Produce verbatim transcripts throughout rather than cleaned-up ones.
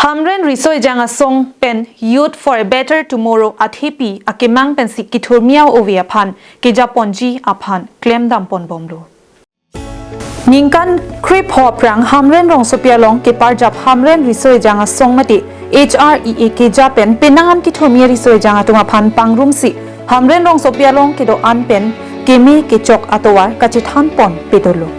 Hamren Riso Ejang Asong pen Youth for a Better Tomorrow athepi akemang pensi kithurmi a-ove aphan kejaponji aphan klemdam ponbomlo. Ningkan krepho aphrang Hamren rongsopi along keparjap Hamren Riso Ejang Asong mate H R E A keja pen penang an kithurmi ariso ejang atum aphan pangrumsi Hamren rongsopi along kedo-an pen keme kechok atovar kachethan pon pedolo.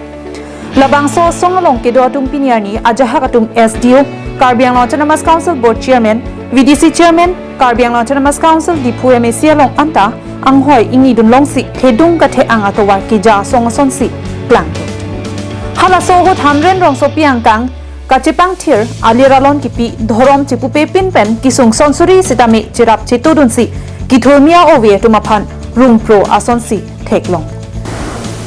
Labangso asong along kedo atum pini arni ajahak atum S D O, Karbi Anglong Autonomous Council Board Chairman, V D C Chairman, Karbi Anglong Autonomous Council Diphu M A C along anta anghoi ingni dunlongsi thedung kathe-ang atovar keja asong asonsi klanglo. Halaso ahut Hamren rongsopi angkang kachepangthir, alir alon kipi, dhorom chepupepin pen kesung sonsuri sitame cherap chetudunsi kithurmi a-ove atum aphan rungpro asonsi theklong.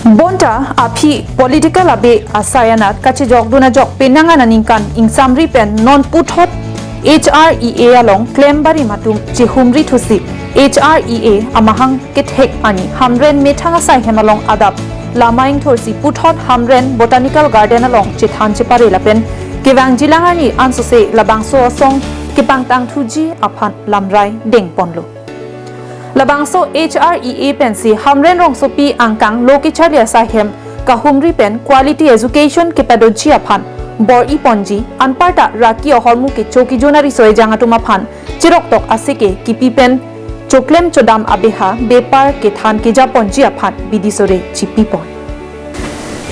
Bonta aphi political abe asai anat kachejokdun ajok penang an aningkan ingsamri pen non puthot H R E A along klembarim atum chehumri thusi H R E A amahang kethek arni Hamren methang asai hem along adap lama ingthursi puthot Hamren Botanical Garden along chethan chepare lapen kevangjilang arni ansose labangso asong kepangtangthuji aphan lamrai dengponlo. Labangso H R E A pensi Hamren rongsopi angkang lo kecharli asai hem kahumri pen quality education kepadoji aphan bor-iponji, anparta raki ahormu kecho kejun ariso ejang atum aphan cheroktok aseke kipi pen choklem chodam abeha bepar kethan kejaponji aphan bidi sore chipipon.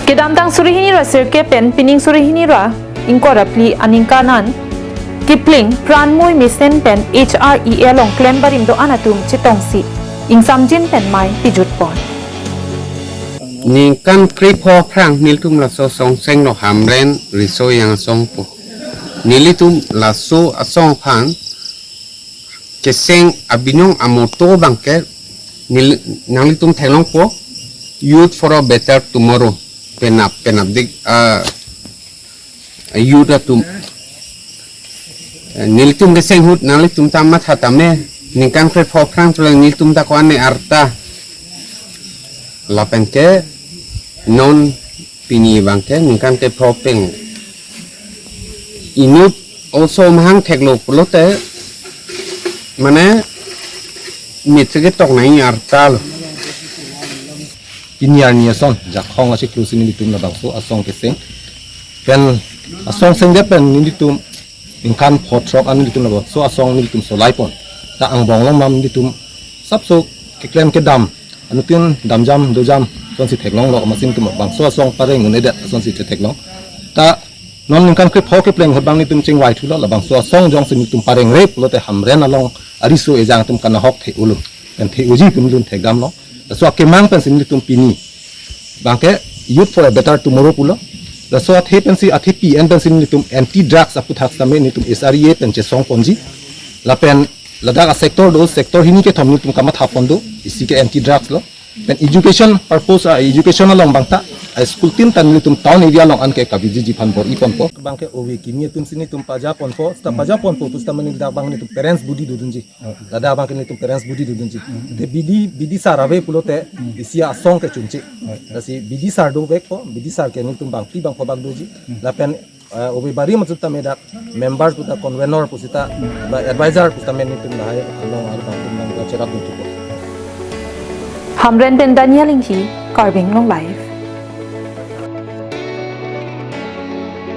Kedamtang suri hini ra sirkep pen pining suri hini ra ingkoi ra phli aningkan an kepling pranmoi mesen pen H R E A along klembarim do-an atum chetongsi ingsamjin pen mei pejutpon. Ningkan krepho aphrang nelitum laso asong senglo, Hamren Riso Ejang Asong pu. Nelitum laso asong aphan keseng abinong amoto abangke neli, nanglitum theklongpo, Youth for a Better Tomorrow. Penap, penap dik, ah, youth atum. Eh, nelitum keseng ahut nanglitum ta matha tame, ningkan krepho aphrang pulang nelitum ta ko-an ne arta. Lapen ke non pini abangke ningkan krepho pen inut oso amahang theklo pulote, mane, mit ketok nangji arta lo. Pini arni ason Jakhong achiklo si nelitum labangso asong keseng pen, asong sengdet pen nelitum ningkan pho throk an nelitum labangso asong nelitum solaipon. Ta angbong along mam nelitum sapso keklem kedam, anuttin damjam dojam asonsi theklonglo, amatsi nelitum labangso asong pareng un-edet asonsi theklong. Ta non ningkan krepho kepleng ahut abang nelitum chingvai thulo, labangso asong jongsi nelitum pareng rep lote Hamren along ariso ejang atum kanahok the-olo, pen the-oji pu nelitum thekdamlo. Laso akemang pensi nelitum pini abangke Youth for a Better Tomorrow pulo. Laso athe pensi, athe P N pensi nelitum anti drugs aputhak sitame nelitum H R E A pen chesongponji. Lapen ladak a-sector do, sector hini kethom nelitum kamathapon do, isi ke anti drugs lo. Pen education purpose, ah, education along abangta, ah, school tin ta nelitum town area along anke kavijiji aphan bor-iponpo. Abangke ove kimi atum si nelitum pajaponpo, seta pajaponpo pusitame neli dak abang nelitum parents body dodunji. Ladak abangke nelitum parents body dodunji. Te bidi, bidi sar ave pulote isi asong ke chunche. Lasi bidi sar dovekpo, bidi sar ke nelitum bangphli bangpho bak doji. Lapen, eh, ove barim atum tame dak member puta convenor pusita, ba advisor pusitame nelitum lahai along arlo bangtum nang cherap dun thupo. Hamren pen Daniel Inghi, Karbi Anglong Live.